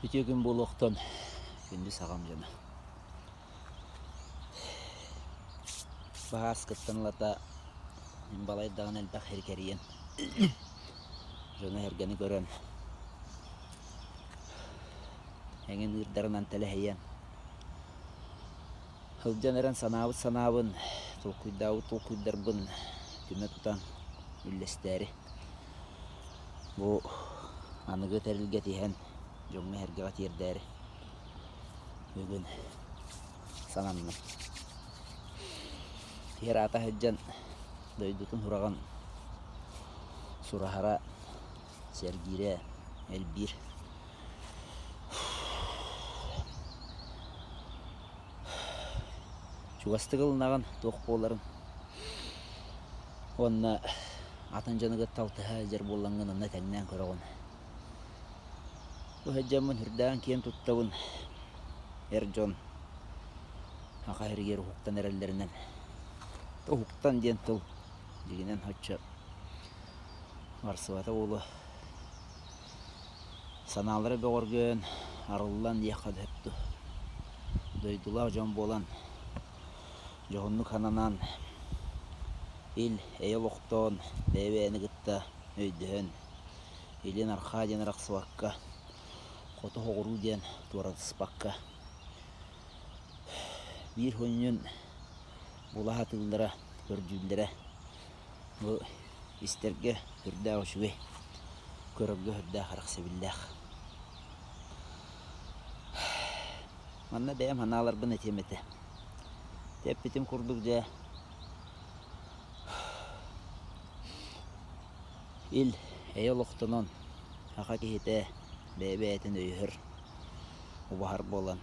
Үтүө күн буолуохтун, күндү саҕам дьоно. Баһааскыттан ылата мин балайдаҕын элбэх сири кэрийэн, дьону-сэргэни көрөн, эҥин ыырдарынан тэлэһийэн, сылдьан эрэн санаабыт санаабын, толкуйдаабыт толкуйдарбын түмэ тутан үллэстээри Бу аныгы тэрилгэ тиһэн дьоҥҥо-сэргэҕэ тиэрдээри бүгүн сананным. Киһи ыраата сылдьан дойдутун сураҕын сураһара, сэргиирэ элбиир. Чугастык ылынаҕын туох буоларын уонна атын дьону кытта алтыһа сылдьар буоллаҥҥын онно тэҥнээн көрөҕүн. Бу сылдьаммын сүрдээҕин киэн туттабын эр дьон саха сиригэр уһуктан эрэллэринэн. Уһуктан диэн тыл дьиҥинэн соччо барсыбата буолуо. Санаалара бөҕөргөөн, арыллан диэххэ сөп дуу. Дойдулаах дьон буолан дьоһуннук сананан, ил, эйэ олохтоон, бэйэ-бэйэни кытта өйдөһөн, илин-арҕаа диэн арахсыбакка, хоту-соҕуруу диэн туоратыспакка, биир сүнньүн була сатыыллара, көрдүүллэрэ бу истэргэ сүрдээх үчүгэй, көрөргө сүрдээх кэрэхсэбиллээх. Манна бэйэм санааларбын этиэм этэ. Эппитим курдук дьэ ил эйэ олохтонон саха киһитэ бэйэ-бэйэтин өйөһөр, убаһар буолан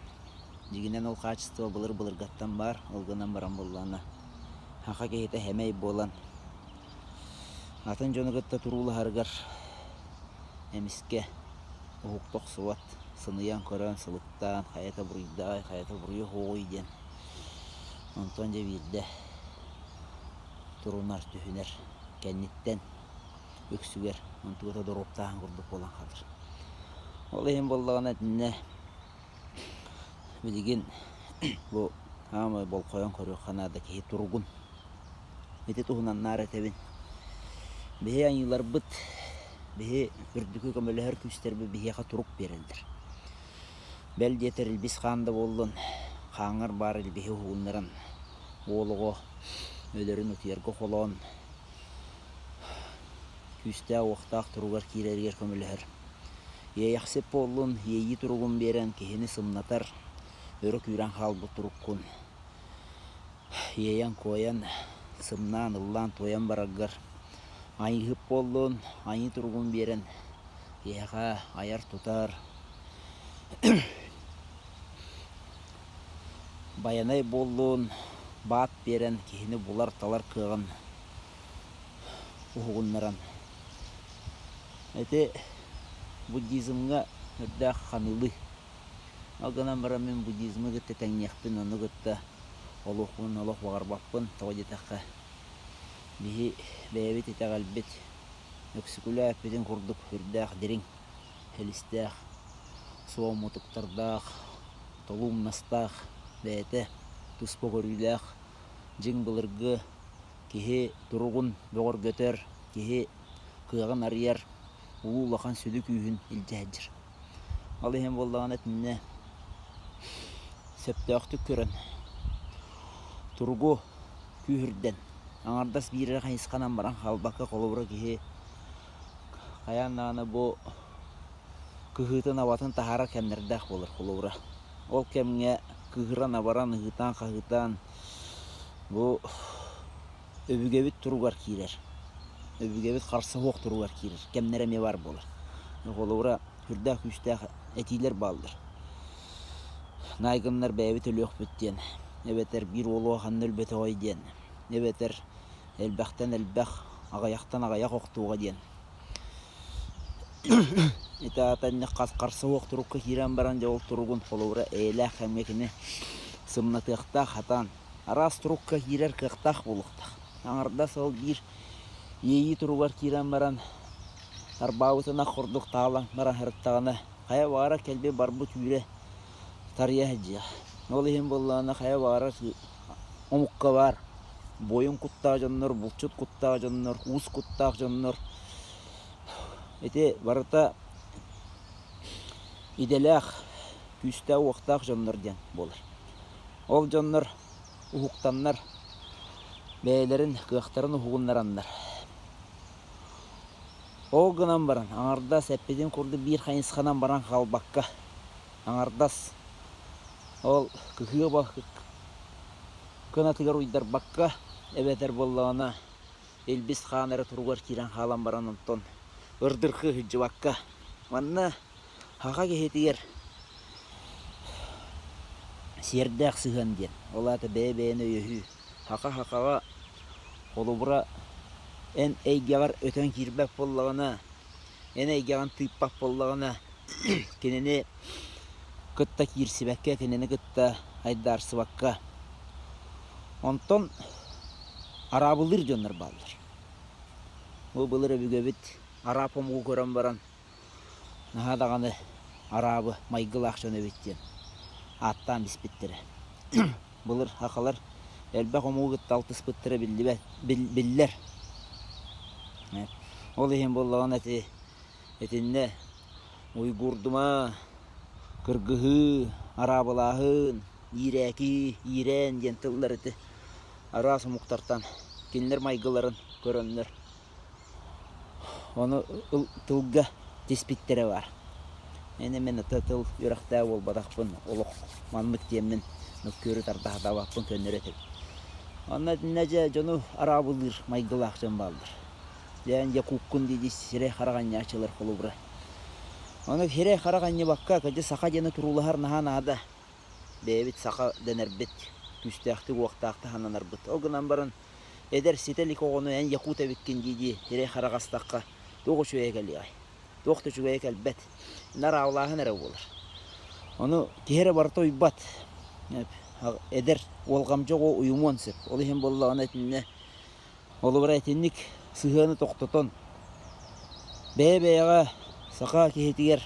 дьиҥинэн ол хаачыстыба былыр-былыргаттан баар, ол гынан баран буоллаҕына саха киһитэ сэмэй буолан атын дьону кытта туруулаһарыгар эмискэ уһукта охсубат, сыныйан көрөн, сылыктаан, хайата буруйдаай, хайата буруйа суоҕуй диэн. Онтон дьэ биирдэ турунар, түһүнэр кэнниттэн үксүгэр онтугата доруоптааһын курдук буолан хаалар. Ол иһин буоллаҕына итиннэ билигин бу саамай болҕойон көрүөххэ наада киһи туругун. Ити туһунан наар этэбин. Биһи айыыларбыт, биһи үрдүкү көмөлөһөр күүстэрбит биһиэхэ турук биэрэллэр. Бэл диэтэр илбис хаан да буоллун, хааҥҥар баар илбиһи уһугуннаран, уол оҕо өлөрүн утуйарга холоон, күүстээх-уохтаах туругар киирэригэр көмөлөһөр. Иэйэхсит буоллун, иэйии туругун биэрэн киһини сымнатар, өрө күүрэн хаалбыт туруккун Иэйэн-куойан, сымнаан, ыллаан-туойан бараргар айыыһыт буоллун, айыы туругун биэрэн киһиэхэ айар-тутар, байанай буоллун, баат биэрэн киһини булар-талар кыаҕын уһугуннаран. Ити буддизмҥа үрдээх ханыылыы. Ол гынан баран мин буддизмы кытта тэҥниэхпин, ону кытта олохпун олох баҕарбаппын. Тоҕо диэтэххэ, биһи бэйэбит итэҕэлбит өксөкүлээппитин курдук сүрдээх дириҥ, силистээх, суол мутуктардаах, толуу умнастаах, бэйэтэ туспа көрүүлээх, дьиҥ былыргы киһи туругун бөҕөргөтөр, киһи кыаҕын арыйар улуу улахан сүдү күүһүн илдьэ сылдьар. Ол иһин буоллаҕына итиннэ сөптөөхтүк көрөн, туругу күүһүрдэн, аҥардас биир эрэ хайысханан баран хаалбакка, холобура киһи хайаан даҕаны бу кыһыытын-абатын таһаарар кэмнэрдээх буолар холобура. Ол кэмҥэ кыыһыран-абаран, ыһыытаан-хаһыытаан бу өбүгэбит туругар киирэр, өбүгэбит харса суох туругар киирэр кэмнэрэ эмиэ баар буолар. Холобура, сүрдээх күүстээх этиилэр бааллар. Наайгыннар бэйэбит өлүөхпүт диэн, эбэтэр биир уолу ханна өлбөтөҕөй диэн, эбэтэр элбэхтэн элбэх, аҕыйахтан аҕыйах охтуоҕа диэн. Ити аата инньэ харса суох турукка киирэн баран дьэ ол туругун холобура эйэлээх кэмҥэ кини сымнатыахтаах хатаан араас турукка киирэр кыахтаах буолуохтаах. Аҥардас ол биир иэйии туругар киирэн баран арбаабыт ынах курдук таалан баран сырыттаҕына. Хайа баҕарар кэлбит барбыт үүрэ тарыйа сылдьыа. Ол иһин буоллаҕына хайа баҕарар омукка баар буойун куттаах дьоннор, булчут куттаах дьоннор, уус куттаах дьоннор ити барыта идэлээх, күүстээх-уохтаах дьоннор диэн буолар. Ол дьоннор уһуктаннар, бэйэлэрин кыахтарын уһугуннараннар Ол гынан баран, аҥардас эппитин курдук биир хайысханан баран хаалбакка, аҥардас ол кыһыаба кынатыгар уйдарбакка, эбэтэр буоллаҕына илбис хаан эрэ туругар киирэн хаалан баран онтон ырдырхыы сылдьыбакка, манна саха киһитигэр сиэрдээх сыһыан диэн, ол аата бэйэ-бэйэни өйөһүү, Саха-сахаҕа холобура эн эйгэҕэр өтөн киирбэт буоллаҕына, эн эйгэҕин тыыппат буоллаҕына, кинини кытта киирсибэккэ, кинини кытта айдаарсыбакка. Онтон араабылыыр дьоннор бааллар. Бу былыр өбүгэбит араап омугу көрөн баран наһаа даҕаны араабы майгылаах дьон эбит диэн ааттаан биспиттэрэ. Былыр сахалар элбэх омугу кытта алтыспыттара биллибэт, биллэр. Ол иһин буоллаҕына ити итиннэ уйгуурдума, кыргыһыы, араабылааһын, иирээки, иирээн диэн тыллар ити араас омуктартан кинилэр майгыларын көрөннөр Ону тылга тиспиттэрэ баар. Эн мин ата тыл үөрэхтээх буолбатахпын, олох маннык диэммин мөккүөрү тарда сатаабаппын көннөрү этэбин. Онно итиннэ дьэ дьону араабылыыр майгылаах дьон бааллар. Дьэ эн якуккун дии-дии сирэй-харах анньааччылар холобура. Ону сирэй-харах анньыбакка, кырдьык саха диэни туруулаһар наһаа наада. Бэйэбит саха дэнэрбит, күүстээхтик-уохтаахтык сананарбыт. Ол гынан баран Эдэр ситэ илик оҕону эн якут эбиккин дии-дии сирэй-харах астахха туох үчүгэйэ кэлиэҕэй? Туох да үчүгэйэ кэлбэт. Нараалааһын эрэ буолар. Ону киһи эрэ барыта уйбат. Эдэр уолҕамдьы оҕо уйумуон сөп. Ол иһин буоллаҕына итиннэ холобура итинник сыһыаны тохтотон бэйэ-бэйэҕэ саха киһитигэр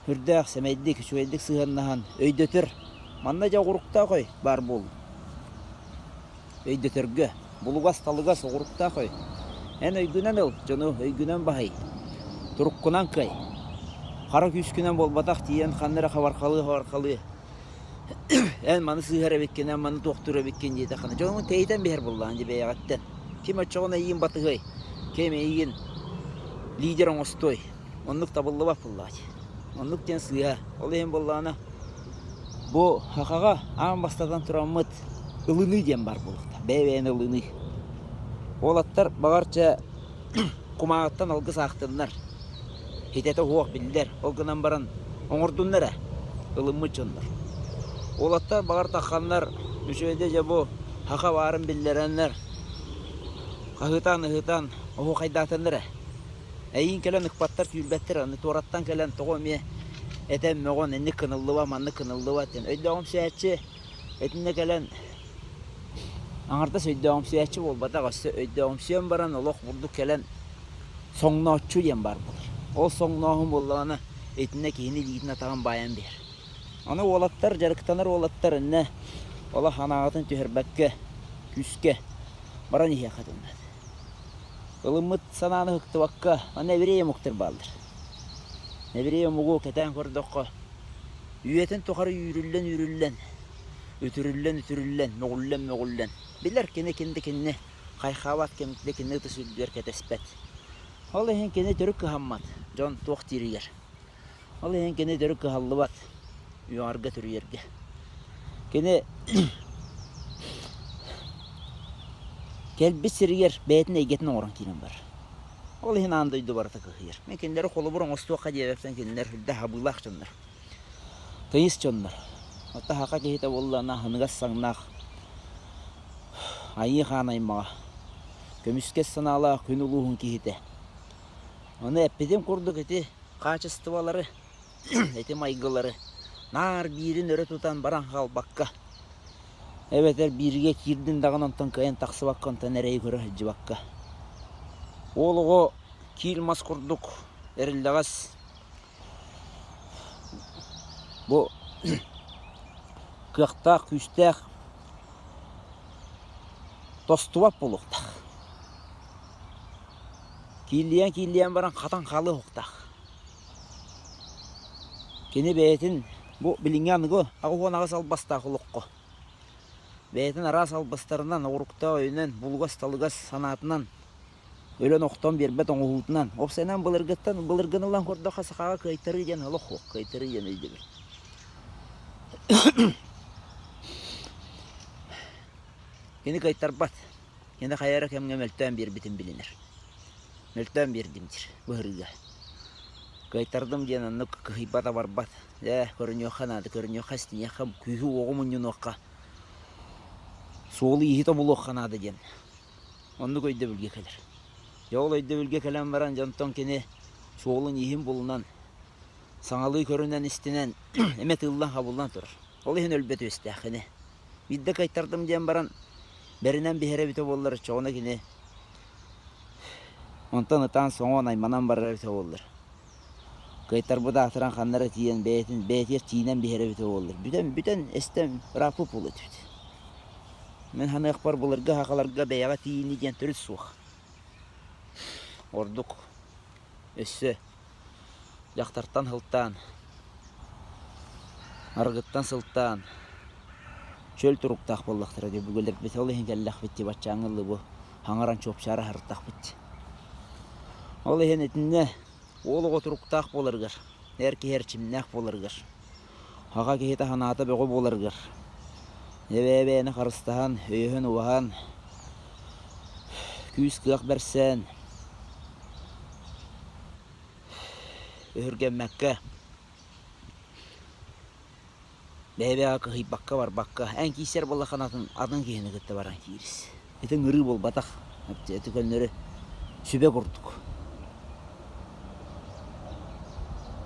Сүрдээх сэмэйдик, үчүгэйдик сыһыаннаһан өйдөтөр. Манна дьэ оҕуруктаах өй баар буолла. Өйдөтөргө, булугас-талыгас оҕуруктаах өй. Эн өйгүнэн ыл, дьону өйгүнэн баһый. Туруккунан кыай. Хара күүскүнэн буолбатах тиийэн ханна эрэ хабархалыы-хабархалыы эн маны сыыһар эбиккин, эн маны туохтуур эбиккин диэтэххинэ, дьоҥҥун тэйитэн биһэр буоллаҕын дии бэйэҕиттэн. Ким оччоҕуна эйиин батыһыай, ким эйигин лидер оҥостуой? Оннук табыллыбат буоллаҕа дии. Оннук диэн сыыһа. Ол иһин буоллаҕына, бу сахаҕа аан бастатан тураммыт ылыныы диэн баар буолуохтаах. Бэйэ-бэйэни ылыныы. Уолаттар баҕар чэ кумааҕыттан алгыс аахтыннар. Ситэтэ суох биллэр. Ол гынан баран оҥордуннар ээ, ылыммыт дьоннор. Уолаттар баҕар тахханнар үчүгэйдик дьэ бу саха баарын биллэрэннэр хаһыытаан-ыһыытаан оһуохайдаатыннар ээ. Эйиин кэлэн ыкпаттар, түүрбэттэр, аны туораттан кэлэн тоҕо эмиэ этэн мөҕөн инник кыныллыба, маннык кыныллыба диэн. Өйдөөҕүмсүйээччи итиннэ кэлэн аҥардас өйдөөҕүмсүйээччи буолбатах, өссө өйдөөҕүмсүйэн баран олох бурдук кэлэн соҥнооччу диэн баар буолар. Ол соҥнооһун буоллаҕына итиннэ киһини илиитин-атаҕын баайан биэрэр. Аны уолаттар, дьарыктанар уолаттар иннэ олох санааҕытын түһэрбэккэ, күүскэ баран иһиэххэ тыллаат. Ылыммыт санааны ыһыктыбакка, манна еврей омуктар бааллар. Еврей омугу кэтээн көрдөххө, үйэтин тухары үүрүллэн-үүрүллэн, үтүрүллэн-үтүрүллэн, мөҕүллэн-мөҕүллэн, билэр кини ким да кинини хайхаабат, ким да кинини ытыс үрдүгэр кэтэспэт. Ол иһин кини төрүт кыһаммат, дьон туох дииригэр. Ол иһин кини төрүт кыһаллыбат үөҕэргэ-түрүйэргэ. Кини кэлбит сиригэр бэйэтин эйгэтин оҥорон киирэн барар. Ол иһин аан дойду барыта кыһыйар. Мин кинилэри холобур оҥостуохха диэбэппин кинилэр үрдэ хабыылаах дьоннор. Тыйыс дьоннор. Оттон саха киһитэ буоллаҕына аһыныгас саҥнаах айыы хаан аймаҕа, көмүскэс санаалаах күн улууһун киһитэ. Ону эппитим курдук ити хаачыстыбалары, ити майгылары наар биирин өрө тутан баран хаалбакка, эбэтэр бииргэ киирдин даҕаны онтон кыайан тахсыбакка, онтон эрэйи көрө сылдьыбакка. Уол оҕо киил мас курдук эриллэҕэс. Бу кыахтаах, күүстээх тостубат буолуохтаах. Кииллийэн-кииллийэн баран хатан хаалыахтаах. Кини бэйэтин бу билиҥҥи аныгы 88 албастаах олоххо бэйэтин араас албастарынан, оҕуруктаах өйүнэн, булугас-талыгас санаатынан өлөн-охтон биэрбэт оҥоһуутунан, уопсайынан былыргыттан былыргыны ылан көрдөххө сахаҕа кыайтарыы диэн олох суох, кыайтарыы диэн өйдөбүл. Кини кыайтарбат. Кини хайа эрэ кэмҥэ мөлтөөн биэрбитин билинэр. Мөлтөөн биэрдим диир быһырыыга. Кыайтардым диэн оннук кыһыйбат-абарбат. Ээ, көрүнүөххэ наада, көрүнүөххэ, истиниэххэ, күүһү-уоҕу мунньунуохха, суолу-ииһи тобулуохха наада диэн Оннук өйдөбүлгэ кэлэр. Дьэ ол өйдөбүлгэ кэлэн баран дьонтон кини суолун-ииһин булунан, саҥалыы көрүнэн-истинэн эмэ тыыллан-хабыллан турар. Ол иһин өлбөт үөстээх кини. Биирдэ кыайтардым диэн баран бэринэн биһэрэ эбитэ буоллар, оччоҕуна кини онтон ытаан-соҥоон айманан барара эбитэ буоллар. Кыайтарбыт аатыран ханна эрэ тиийэн бэйэтин бэйэтигэр тиийинэн биһэрэ эбитэ буоллар. Бүтэн бүтэн эстэн ырааппыт буолуо этибит. Мин саныахпар былыргы сахаларга бэйэҕэ тиийинии диэн төрүт суох. Ордук өссө дьахтартан сылтаан, арыгыттан сылтаан чөл туруктаах буоллахтара дии өбүгэлэрбит ол иһин кэллэхпит дии баччааҥҥы дылы бу хаҥаран чуопчаара сырыттахпыт дии. Ол иһин итиннэ уол оҕо туруктаах буоларыгар, эр киһи эрчимнээх буоларыгар Аҕа киһитэ санаата бөҕө буоларыгар, эбээ-эбээни харыстаһан, өйөһөн-убаһан, күүс-кыах бэрсэн, өһүргэммэккэ, бэйэ-бэйэҕэ кыһыйбакка барбакка, эн киирсэр буоллаххына атын, атын киһини кытта баран киирис. Ити ыҥырыы буолбатах, ити көннөрү сүбэ курдук.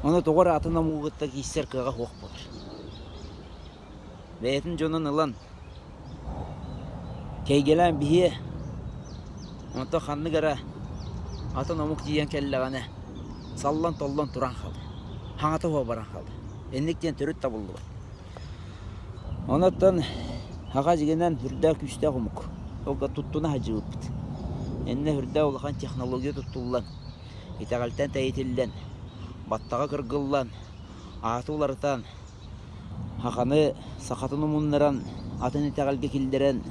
Ону тоҕо эрэ атын омугу кытта киирсэр кыаҕа суох буолар. Бэйэтин дьонун ылан кэйгэлээн биһиэ, онтон ханнык эрэ атын омук тиийэн кэллэҕинэ саллан-толлон туран хаалар, хаҥата суох баран хаалар. Инник диэн төрүт табыллыбат. Онон саха дьиҥинэн үрдээх күүстээх омук. Ол туттуна сылдьыбыппыт. Иннэ үрдээх улахан технология туттуллан, итэҕэлтэн тэйитиллэн, баттаҕа кыргыллан, ааты уларытан, саханы сахатын умуннаран, атын итэҕэлгэ киллэрэн,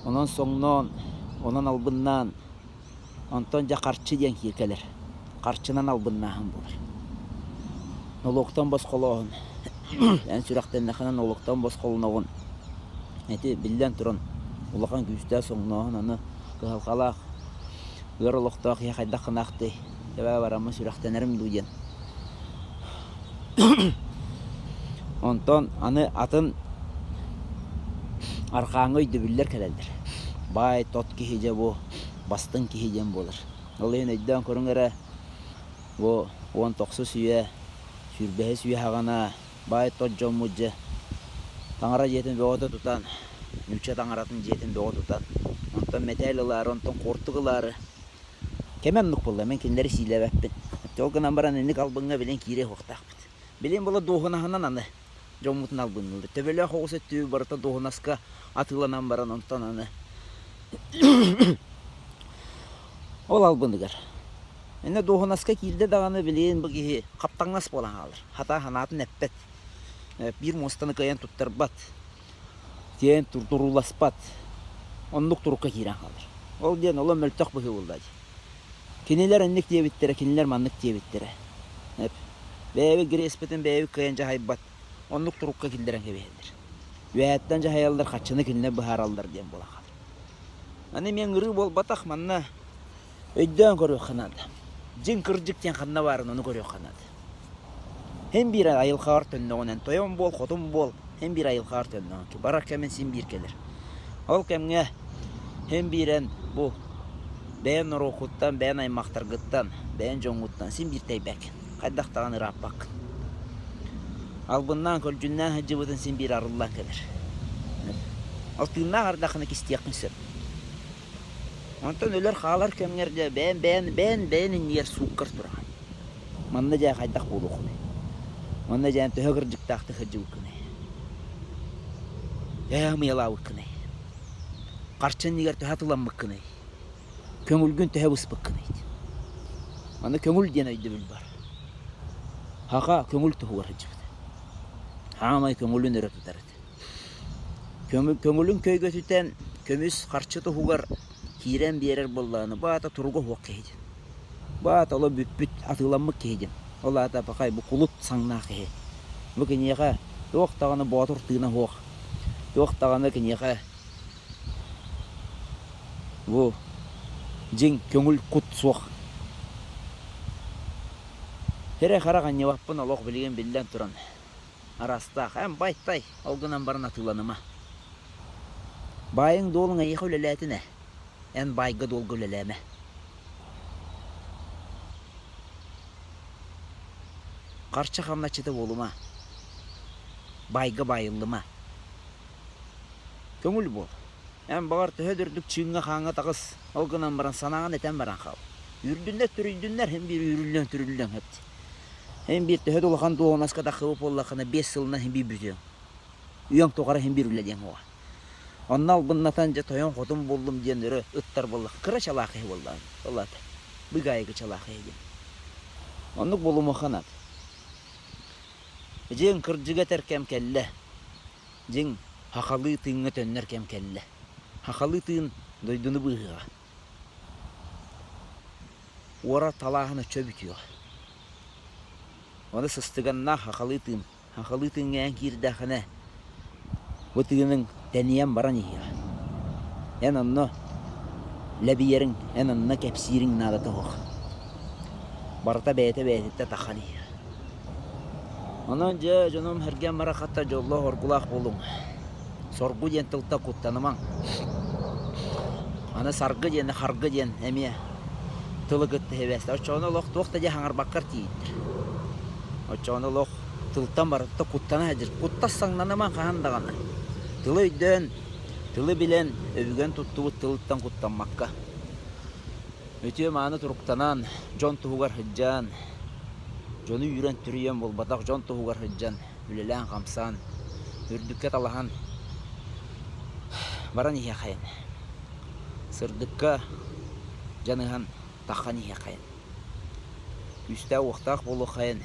онон соҥноон, онон албыннаан Онтон дьэ харчы диэн киир кэлэр. Харчынан албыннааһын буолар. Нолуоктан босхолооһун. Эн сүрэхтэннэххинэ нолуоктан босхолоноҕун. Ити биллэн туран улахан күүстээх соҥнооһун аны кыһалҕалаах ыар олохтоох киһи хайдах гынаахтый эбээ бараммын сүрэхтэнэрим дуу диэн. Онтон аны атын арҕааҥҥы өйдөбүллэр кэлэллэр. Баай тот киһи дьэ бу бастыҥ киһи диэн буолар. Ол иһин өйдөөн көрүҥ эрэ, бу 19 үйэ, сүүрбэһис үйэ саҕана баай тот дьоммут дьэ таҥара дьиэтин бөҕөтө тутан, нуучча таҥаратын дьиэтин бөҕө тутан, онтон мэтээл ылаары, онтон куортук ылаары кэмэ оннук буолла, мин кинилэри сиилээбэппин. Ол гынан баран инник албыҥҥа билин киириэ суохтаахпыт. Билин була дуоһунаһынан аны дьоммутун албынныыллар. Төбөлөөх оҕус өттүгү барыта дуоһунаска атыыланан баран онтон аны ол албыныгар. Иннэ дуоһунаска киирдэ даҕаны билигин бу киһи хаптаҥнас буолан хаалар. Хата санаатын эппэт. Биир муостаны кыайан туттарбат. Тиэйэн турууласпат. Оннук турукка киирэн хаалар. Ол диэн олох мөлтөх быһыы буолла дии. Кинилэр инник диэбиттэрэ, кинилэр маннык диэбиттэрэ. Эп. Бэйэбит греспитин бэйэбит кыайан дьаһайбат. Оннук турукка киллэрэн кэбиһэллэр. Үөһэттэн дьаһайаллар, хаччыны кинилэр быһаараллар диэн буолан хаалар. Аны эмиэ ыҥырыы буолбатах, манна өйдөөн көрүөххэ наада. Дьиҥ кырдьык диэн ханна баарын ону көрүөххэ наада. Һин биир айылҕаҕар төннөҕүнэн тойон буол, хотун буол, һин биир айылҕаҕар төннөҕүн. Барар кэмин син биир кэлэр. Ол кэмҥэ һин биир эн бу бэйэн норуоккуттан, бэйэн аймахтаргыттан, бэйэн дьоҥҥуттан син биир тэйбэккин. Хайдах даҕаны ырааппаккын. Албыннаан, көлдьүннээн сылдьыбытын син биир арыллан кэлэр. Ол тыыннаах ардаххына кистиэххин сөп. Онтон өлөр-хаалар кэмҥэр дьэ бэйэн бэйэн бэйэн бэйэн иннигэр сууккар тураҕын. Манна дьэ хайдах буолуоххунуй? Уонна дьээн төһө кырдьыктаахтык сылдьыбыккыный? Төһө ымыйалаабыккыный? Харчы иннигэр төһө атыламмыккыный? Көҥүлгүн төһө быспыккыный? Аны көҥүл диэн өйдөбүл бар. Хаха көҥүл туһугар сылдьыбыт. Хаамай көҥүлүн өрө тутар этэ. Көҥүлүн көйгөтүтэн көмүс харчы туһугар киирэн биэрэр буоллаҕына, бу аата туруга суох киһи диэн. Бу аата олох бүппүт, атыыламмыт киһи диэн. Ол аата пахай бу кулут саҥнаах киһи. Бу киниэхэ туох даҕаны боотур тыына суох. Туох даҕаны киниэхэ бу дьиҥ көҥүл кут суох. Сирэй-харах анньыбаппын олох билигин биллэн туран араастаах. Эн байтай, ол гынан баран атыыланыма. Баайыҥ-дуолуҥ эйиэхэ үлэлээтин ээ. Эн баайга-дуолга үлэлээмэ. Харчы хамначчыта буолума. Баайга баайыллыма. Көҥүл буол. Эн баҕар төһө да үрдүк чыыҥҥа-хааҥҥа таҕыс, ол гынан баран санааҕын этэн баран хаал. Үүрдүннэр, түрүйдүннэр, һин биир үүрүллүөҥ, түрүллүөҥ эбит. Һин биир төһө да улахан дуоһунаска тахсыбыт буоллаххына, биэс сылынан һин биир бүтүөҥ. Үйэҥ тухары һин биир үлэлиэҥ уоҕа. Онно албыннатан дьэ тойон-хотун буоллум диэн өрө ыттар буоллах кыра чалаах киһи буоллаҕым. Ол аата быгаайыгы чалаах киһи диэн. Оннук буолумуохха наада. Дьиҥ кырдьыга этэр кэм кэллэ. Дьиҥ хахалыы тыыҥҥа төннөр кэм кэллэ. Хахалыы тыын дойдуну быыһыаҕа. Уорар талааһын оччо бүтүөҕэ. Ону сыстыганнаах хахалыы тыын Хахалыы тыыҥҥа эн киирдэххинэ, бу тыыныҥ тэнийэн баран иһиэҕэ. Эн онно лэбийэриҥ, эн онно кэпсиириҥ наадата суох. Барыта бэйэтэ бэйэтиттэн таххан иһиэҕэ. Онон дьэ, дьонум сэргэм барахаттар дьоллоох-оргулаах буолуҥ. Соргу диэн тылтан куттанымаҥ. Аны саргы диэн, харгы диэн эмиэ тылы кытта сибээстээх. Оччоҕуна олох туох да диэн хаҥарбаккар тиийдэр. Оччоҕуна олох тылтан барыта куттана сылдьар. Куттас саҥнанымаҥ хаһан даҕаны. Тылы өйдөөн, тылы билэн, өбүгэн туттубут тылыттан куттаммакка. Үтүө-мааны туруктанан, дьон туһугар сылдьан, дьону үүрэн-түрүйэн буолбатах, дьон туһугар сылдьан, үлэлээн-хамсаан, үрдүккэ талаһан баран иһиэхэйин. Сырдыкка дьаныһан таххан иһиэхэйин. Күүстээх-уохтаах буолуоххайын,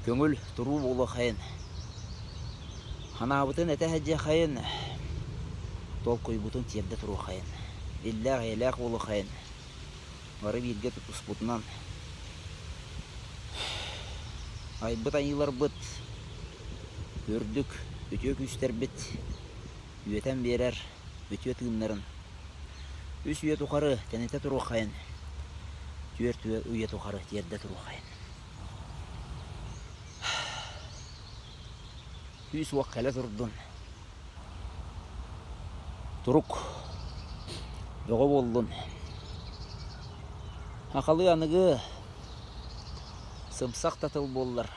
көҥүл туруу буолуоххайын. Санаабытын этэ сылдьыаххайын, толкуйбутун тиэрдэ туруоххайын. Иллээх-эйэлээх буолуоххайын. Бары бииргэ тутуспутунан айбыт айыыларбыт, үрдүк үтүө күүстэрбит үөтэн биэрэр үтүө тыыннарын үс үйэ тухары тэнитэ туруоххайын, түөрт үйэ тухары тиэрдэ туруоххайын. Күүс-уох кэлэ турдун. Турук бөҕө буоллун. Хахалыы аныгы сымсах да тыл буоллар,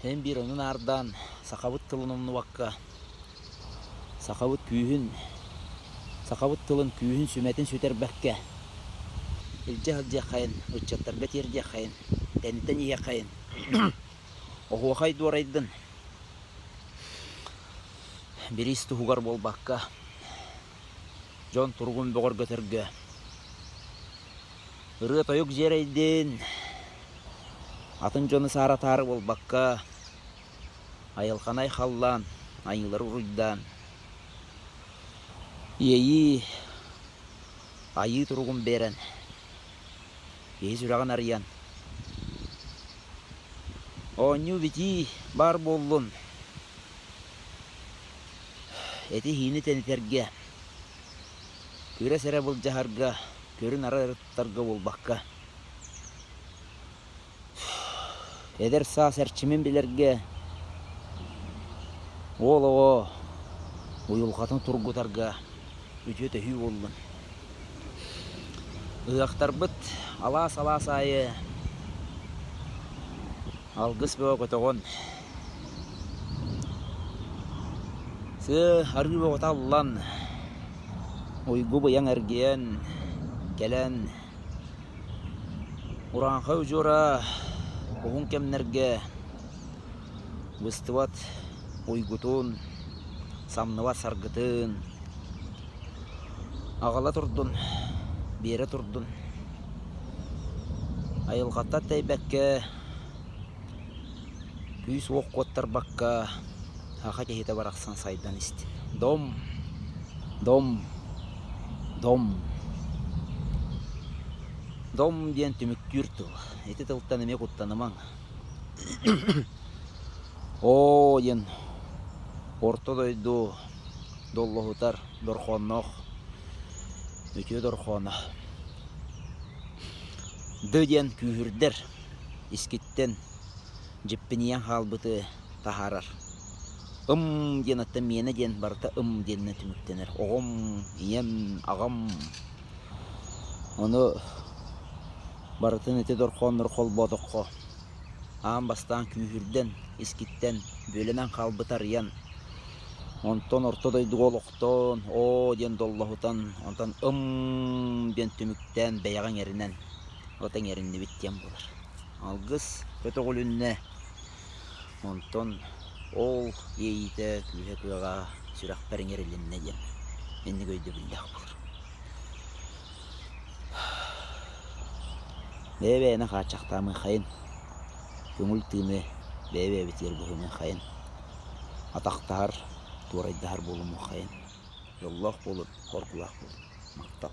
эн биир ону наардаан сахабыт тылын умнубакка, сахабыт күүһүн, сахабыт тылын күүһүн сүмэтин сүтэрбэккэ илдьэ сылдьыаххайын, ыччаттарга тиэрдиэххэйин, тэнитэн иһиэххэйин. Оһуохай дуорайдын. Бириис туһугар буолбакка, дьон туругун бөҕөргөтөргө ырыа-тойук дьиэрэйдин, атын дьону сааратаары буолбакка, айылҕаны айхаллаан, айыылары уруйдаан, иэйии, айыы туругун биэрэн, киһи сүрэҕин арыйан, оонньуу-битии баар буоллун, эти-иһиини тэнитэргэ, күрэс эрэ былдьаһарга, көрү-нары эрэ туттарга буолбакка, эдэр саас эрчимин билэргэ, уол оҕо уйулҕатын тургутарга үтүө төһүү буоллун. Ыһыахтарбыт алаас-алаас аайы алгыс бөҕө көтөҕөн, сыа арыы бөҕөтө аллан, уйгу-быйаҥ эргийэн кэлэн, урааҥхай удьуора Уһун кэмнэргэ быстыбат уйгутун, самныбат саргытын аҕала турдун, биэрэ турдун. Айылҕаттан тэйбэккэ, күүс-уох куоттарбакка саха киһитэ барахсан сайдан истин. Дом, дом, дом. Дом диэн түмүктүүр тыл. Ити тылтан эмиэ куттанымаҥ. Оо диэн орто дойду доллоһутар дорҕоонноох үтүө дорҕооно. Ды диэн күүһүрдэр, искиттэн дьиппинийэн хаалбыты таһаарар. Ым диэн аттан миэнэ диэн барыта ым диэнинэн түмүктэнэр. Оҕом, ийэм, аҕам. Ону барытын ити дорҕооннору холбоотоххо, аан бастаан күүһүрдэн, искиттэн бүөлэнэн хаалбыт арыйан, онтон орто дойдуга олохтоон, оо диэн доллоһутан, онтон ым диэн түмүктээн бэйэҕэ иҥэринэн, от иҥэриннибит диэн буолар. Алгыс көтөҕүлүннэ, онтон ол иэйиитэ күүһэ-кыаҕа сүрэхпэр иҥэрилиннэ диэн инник өйдөбүллээх буолар. Бэйэ-бэйэни хааччахтаамыаххайын, көҥүл тыыны бэйэ-бэйэбитигэр быһымыаххайын, атахтаһар, туорайдаһар буолумуоххайын. Дьоллоох буолун, хоргулаах буолун. Махтал.